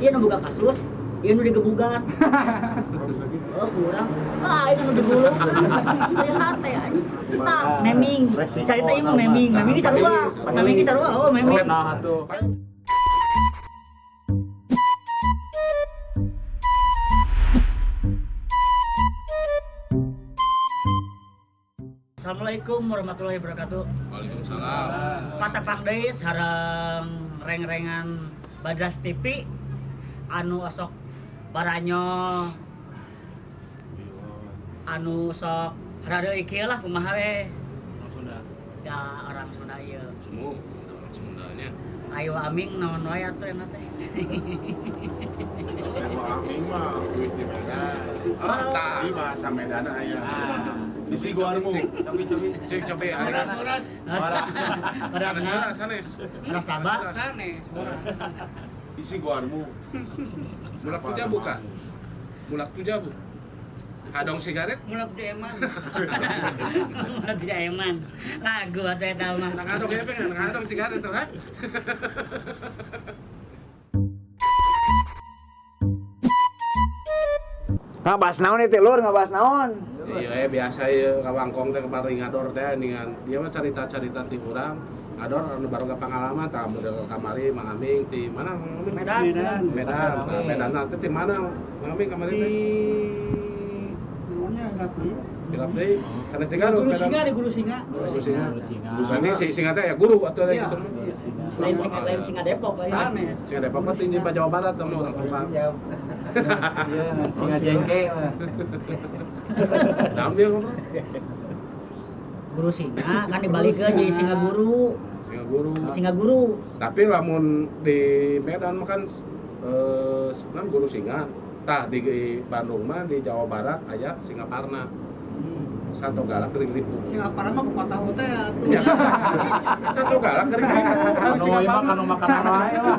Ieu nu boga kasus, ieu nu digebugan. Oh, kurang. Ah, ieu nu digulung. Ieu hate anjing. Tah, meming. Carita ieu mah meming. Meming ge sarua. Meming ge sarua. Oh, meming. Nah atuh. Assalamualaikum warahmatullahi wabarakatuh. Waalaikumsalam. Patapang deui sareng reng-rengan Badras TV anu osok baranyo anu sok rada ieu lah kumaha we. Orang Sunda. Da orang Sunda ieu. Semua orang Sundanya. Ayo aming naon wae atuh enak teh. Ayo aming mah duit di Medan. Oh, tah. Di bahasa Medan aya. Isi guarmu. Cobi cek cobi ora. Ora sanes. Sanes tambah. Sanes. Isi guarmu. Mulak tu jabu kah? Mulak tu jabu. Hadong sigaret? Mulak tu eman. Mulak tu eman. Lagu atuh eta mah. Ngadong ya pengen ngadong sigaret tuh ha. Ngabahas naon itu lur, ngabahas naon? Iya, biasa ya kawangkong teh kemarin ngador teh dengan dia mah cerita-cerita ti urang ngador anu baru pengalaman tah model kamari Mang Aming ti mana Mang Aming? Medan. Medan. Nah, Medan teh ti mana Mang Aming kamari teh? Di namanya Rapli. Di Rapli. Sanes di Garut. Guru Singa di Guru Singa. Guru Singa. Berarti si Singa teh ya guru atuh iya. Gitu. Lain Singa, lain Singa Depok lain. Sanes. Singa Depok mah ti Jawa Barat teh urang Subang. Iya, Singa Jengke mah. Ambil ngobrol. Guru Singa kan dibalikeun jadi Singa Guru. Singa Guru. Singa Guru. Tapi lamun di Medan mah kan kan Guru Singa. Tah di Bandung mah di Jawa Barat aya Singaparna. Satu galak kering ribu. Singaparna mah kupat tahu teh atuh. Ya. Satu galak kering ribu. Dari Singaparna makan makanan wae lah.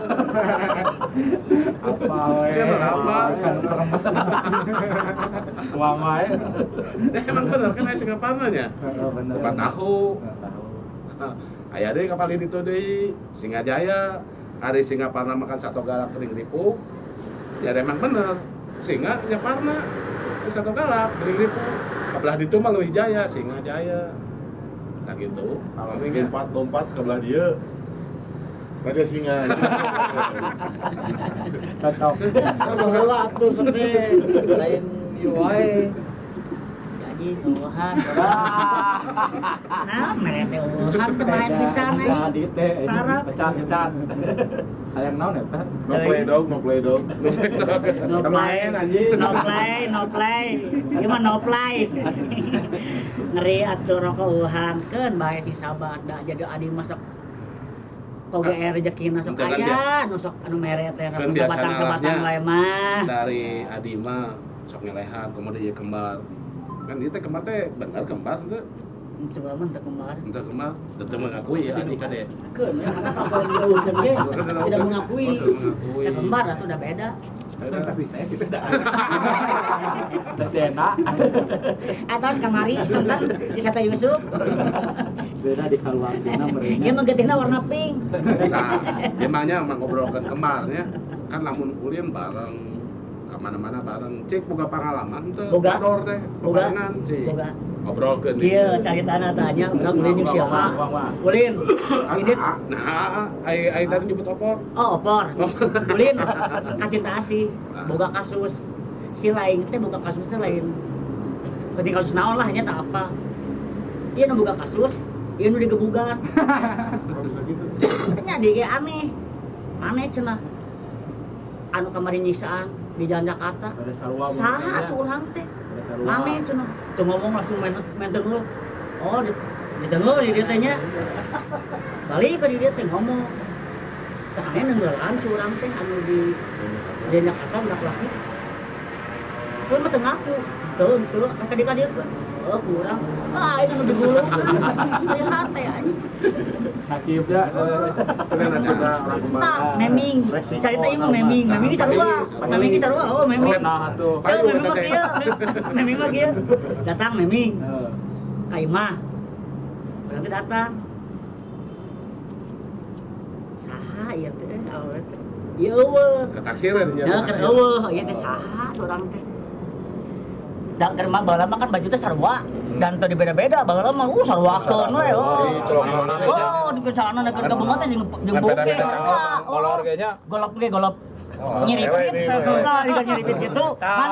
Apa wae. Cenah apa? Kan uang wae. Emang bener kan aya Singaparna nya? Heeh bener. Kupat tahu. Aya deui kapal ditu deui Singajaya. Ari Singaparna makan satu galak kering ribu. Ya emang bener. Singa nya parna. Satu galak kering ribu. Kebelah ditu mah Leuwih Jaya, Singajaya. Nah gitu. Kalau lompat ke belah dia. Raja Singa. Cocok. Baheula atuh sok teh lain ieu wae. Si Aji eueuhan. Nah, mere teh eueuhan teh main pisan anjing. Sarap. Pecat-pecat. Hayang naon eta? No play dog, no play dog. No play anjing. No play, no play. Ieu mah no play. Ngeri atuh rokok eueuhan keun bae sing sabar da jadi adi masuk OGR rezekina sok aya nu sok anu mere teh sabatang-sabatang wae mah. Dari adi mah sok ngelehan komo deui kembar. Kan ieu teh kembar teh bener kembar teu? Coba mah teu kembar. Teu kembar, teu mengakui ya adi kade. Keun we maka kalau dieuweuhkeun ge tidak mengakui. Ya kembar atuh udah beda. Tes di tes itu dah. Tes DNA. Atos kamari sonten di Sata Yusuf. Beda di kaluargana merenya. Ieu mah getihna warna pink. Nah, emangnya emang ngobrolkeun kembarnya kan lamun ulin bareng ke mana-mana bareng cek boga pengalaman teh. Boga teh. Boga cek. Boga. Ngobrolkeun. Kieu caritana tanya urang ulin jeung siapa? Ulin. Ini nah, ai tadi nyebut opor. Oh, opor. Ulin ka Cinta Asih, boga kasus. Si lain teh boga kasus teh lain. Penting kasus naon lah nya tak apa. Ieu nu boga kasus, ieu nu digebugan. Nya di ge aneh. Aneh cenah. Anu kamari nyiksaan di jalan Jakarta. Saha atuh urang teh? Aneh cenah. Teu ngomong langsung main tenggul. Oh, di tenggul di dieu teh nya. Balik ke di dieu teh ngomong. Tah aneh neunggelan cu urang teh anu di jalan Jakarta budak laki. Asal mah teu ngaku. Teu teu ka dieu-ka. Oh, kurang. Ah, ieu nu digulung. Ieu hate anjing. Nasibnya. Kan nasibna orang kembar. Tah, meming. Carita ieu mah meming. Meming ge sarua. Meming ge sarua. Oh, meming. Nah atuh. Meming mah kieu. Meming mah kieu. Datang meming. Ka imah. Berarti datang. Saha ieu teh awewe teh. Ieu eueuh. Ketaksiran nya. Ya keur eueuh, ieu teh saha urang teh. Da keur mah baheula mah kan baju teh sarua dan teu dibeda-beda baheula mah saruakeun we. Oh, di sana keur gabungan teh jeung bokeh. Kolor kayaknya. Golop ge golop. Nyiripit, nah, juga nyiripit gitu. Kan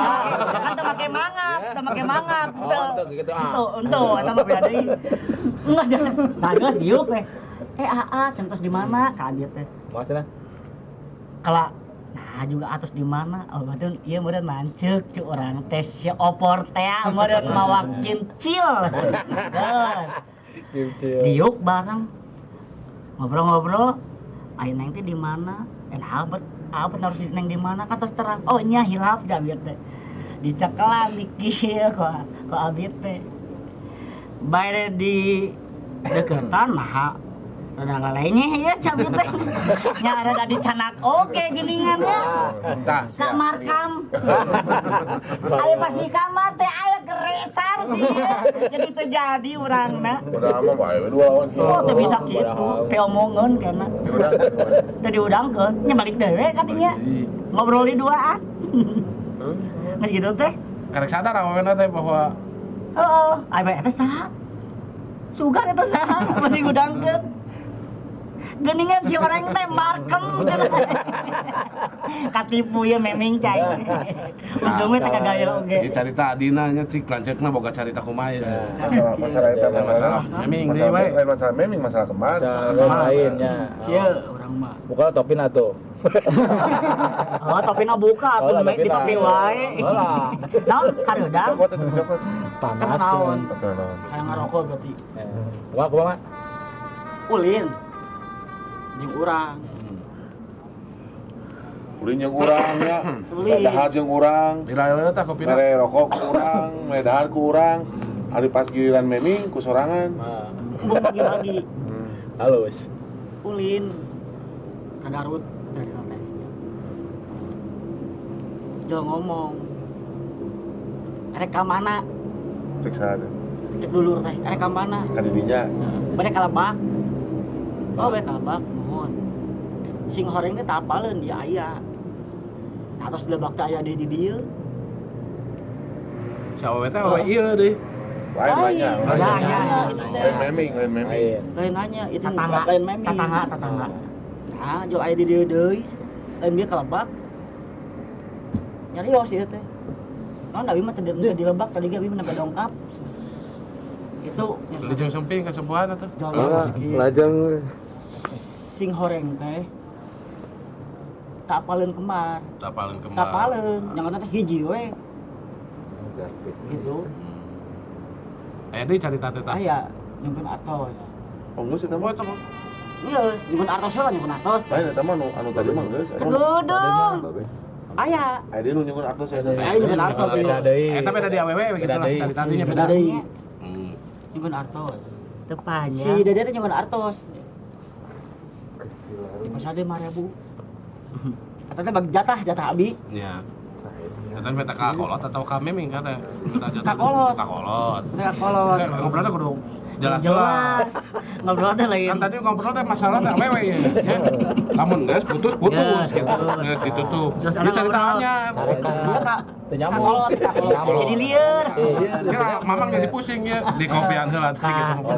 kan teu make mangap, teu make mangap. Teu, ento eta mah beda deui. Geus nah geus diuk we. Aa centos di mana ka abi teh? Maksudna? Kala nah juga atos di mana? Oh berarti ieu meureun lanceuk cu urang teh si opor teh meureun mawa kimcil. Geus. Kimcil. Diuk bareng. Ngobrol-ngobrol, aya neng teh di mana? Enak apa harus neng di mana kan terus terang. Oh nya hilaf jabir teh. Dicekelan dikir ku abi teh. Bare di deketan mah rada lalengeh ya cabir teh. Nya rada dicanak oke geuningan nya. Tah, Ka markam. Aya pas di kamar teh aya geresar sih. Jadi teu jadi urangna. Udah mah bae dua lawan hiji. Oh teu bisa kitu, piomongeun kana. Teu diudangkeun, nya balik dewe ka dinya. Ngobrol di duaan. Terus geus kitu teh. Karek sadar awena teh bahwa heeh, aya eta saha? Sugan eta saha masih ngudangkeun. Geuningan si orang teh markem cenah. Katipu ya meming cai. Untungnya teh kagaya oge. Ieu carita adina nya cik lanceukna boga carita kumaha ya. Masalah eta masalah meming deui we. Lain masalah meming, masalah kembar. Masalah lainnya. Kieu urang mah. Buka topina tuh. Oh, topina buka atuh di topi wae. Naon hareudang? Copot atuh copot. Panas. Naon? Hayang ngarokok berarti. Kumaha kumaha? Ulin. Jeung urang. Ulin jeung urang nya. Dahar jeung urang. Dilaeuleuh tah kopina. Mere rokok ku urang, mere dahar ku urang. Ari pas giliran meming ku sorangan. Embung bagi-bagi. Halus. Ulin. Ka Garut dari teh. Jol ngomong. Rek ka mana? Cek saha teh? Cek dulur teh, rek ka mana? Ka didinya. Bade ka Lebak. Oh, bade ka Lebak, mohon. Sing horeng teh teu apaleun dia aya. Atos di Lebak teh aya deui di dieu. Si awewe teh awewe ieu deui. Lain nanya. Lain meming, lain meming. Lain nanya, itu tetangga, lain meming. Tetangga. Nah, jol aya di dieu deui. Lain bieu ka Lebak. Nyarios ieu teh. Naon da abi mah teu di Lebak tadi ge abi mah nembe dongkap. Itu lejeng sumping kacempuan atuh. Lajeng sing horeng teh tak apaleun kembar. Tak apaleun kembar. Tak apaleun, jangan teh hiji we. Gitu. Aya deui carita teh tah. Aya, nyungkeun artos. Oh, geus eta mah. Geus, nyungkeun artos heula, nyungkeun artos. Lain eta mah anu tadi mah geus. Segudung. Aya. Aya deui nu nyungkeun artos aya. Aya nyungkeun artos. Beda deui. Eta beda di awewe gitu lah carita dinya beda. Nyungkeun artos. Teu panjang. Si Dede teh nyungkeun artos. Di pasar 5.000. Eta teh bagi jatah abi. Nya. Eta minta ka kolot atau ka meming kan minta jatah. Ka kolot. Ka kolot. Ka kolot. Ngobrolna kudu jelas-jelas. Ngobrol teh lain. Kan tadi ngobrol teh masalah teh awewe ya. Lamun geus putus-putus gitu. Geus ditutup. Ieu caritanya. Teu nyambung. Jadi lieur. Kira mamang jadi pusing ya di kopian heula teh gitu.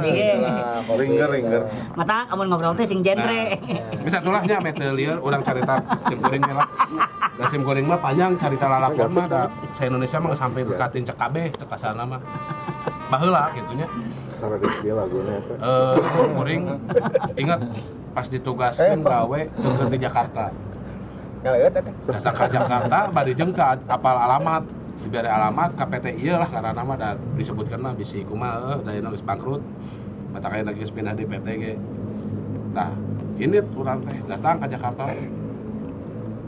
Ringer. Mata amun ngobrol teh sing genre. Bisa tulahnya ame teu lieur urang carita sim kuring lah. Da sim kuring mah panjang carita lalakon mah da sa Indonesia mah geus sampai dekatin cek kabeh cek kasana mah. Baheula kitu nya. Laguna eta. Kuring ingat pas ditugaskeun gawe keur di Jakarta. Datang ke Jakarta bari jeung teu apal alamat, dibere alamat ka PT ieu lah ngaranna mah da disebutkeun mah bisi kumaha da ayeuna geus bangkrut. Mata aya geus pindah di PT ge. Tah, ini urang teh datang ke Jakarta.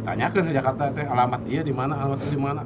Tanyakeun ke Jakarta teh alamat ieu di mana, alamat ieu di mana.